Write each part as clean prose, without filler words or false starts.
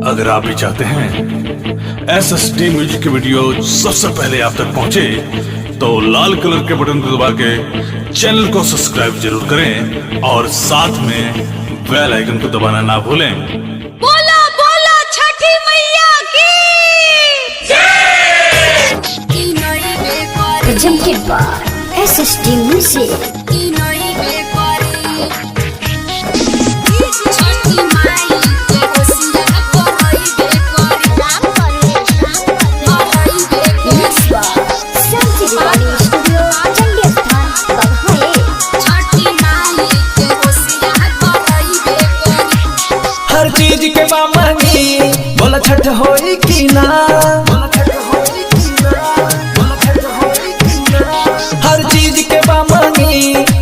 अगर आप भी चाहते हैं एसएसडी म्यूजिक के वीडियो सबसे पहले आप तक पहुंचे, तो लाल कलर के बटन को दबा के चैनल को सब्सक्राइब जरूर करें और साथ में बेल आइकन को दबाना ना भूलें। बोला बोला छठी मैया की। Presented by SSD Music. Mixed by Shanti Recording Studio, Chandiasthan, Baghae. हर चीज के बा महंगी, बोला छठ होई कि ना। बोला छठ होई कि ना, बोला छठ होई कि ना। हर चीज के बा महंगी,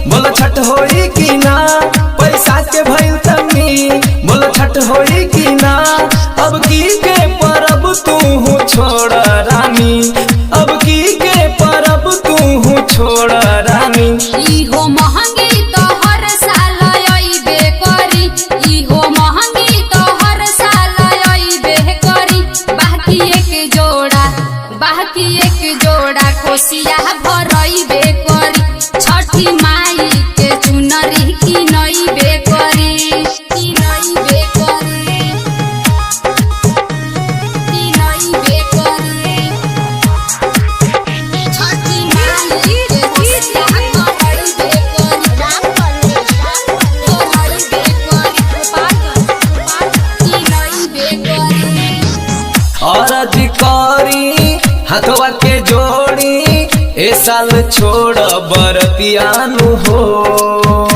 बोला छठ होई कि ना। पैसा के भइल तंगी, बोला छठ होई कि ना। अब की के परब तू छोड़ रानी, अब की के परब तू छोड़ रानी। इहो महंगी तो हर साल अइबे करी, इहो महंगी तो हर साल अइबे करी। बाकी एक जोड़ा, बाकी एक जोड़ा कोसिया भरइबे करी। छठी माई के चुनरी किनइबे करी, किनइबे करी, किनइबे करी। छठी माई के कोसिया भरइबे करी, भरइबे करी, किनइबे करी। अरज करी हथवा के जोड़ी, ए साल छोड़ बरतियानु हो।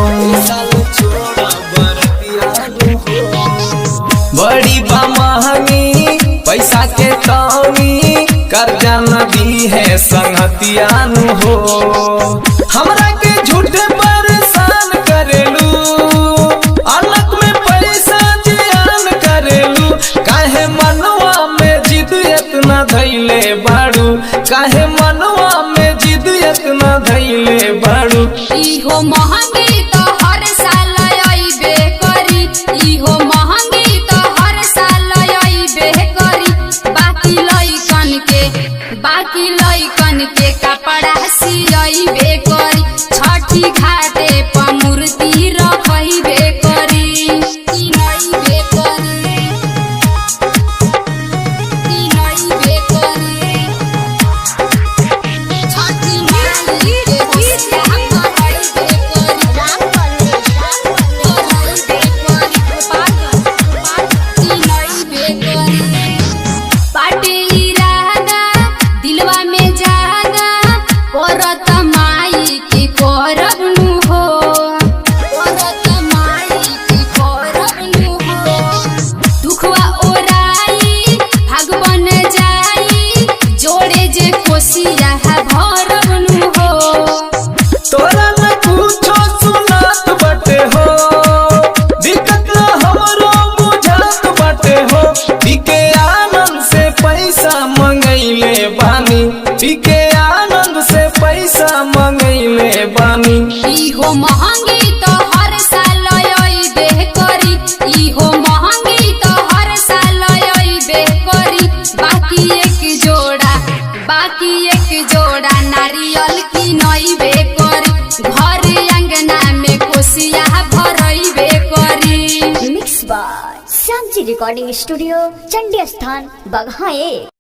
ए साल छोड़ बरतियानु हो। बड़ी बा महंगी पैसा के तंगी, कर्जा नदी है संगतियानु हो। हमरा के झूठे परेशान करेलू, अलग में पैसा जियान करेलू। काहे मनवा में जिद इतना धैले बाड़ू, काहे मनवा में जिद इतना धैले बाड़ू। इहो महंगी तो हर साल अइबे करी, इहो महंगी तो हर साल अइबे करी। बाकी लइकन के, बाकी लइकन के कपड़ा सियइबे करी। छठी घाटे पर मूर्ति रखइबे करी, किनइबे करी, किनइबे करी। छठी माई के कोसिया भरइबे करी, भरइबे करी, किनइबे करी। बाटे इरादा दिलवा में जागा, करत माई के करब नु हो, करत माई के करब नु हो। दुखवा ओराई भाग बन जाई, जोड़े जे कोसिया भरब नु हो। तोरा न कुछो सुनात बाटे हो, दिक्कत न हमरो बुझात बाटे हो। पीके आनंद से पैसा मंगैले बानी, पीके आनंद से पैसा मंगैले बानी। इहो महंगी तो हर साल अइबे करी, इहो महंगी तो हर साल अइबे करी। बाकी एक जोड़ा, बाकी एक जोड़ा नारियल किनइबे करी। घर अंगना में कोसिया भरइबे करी। Mixed by Shanti Recording Studio, Chandiasthan, Baghae.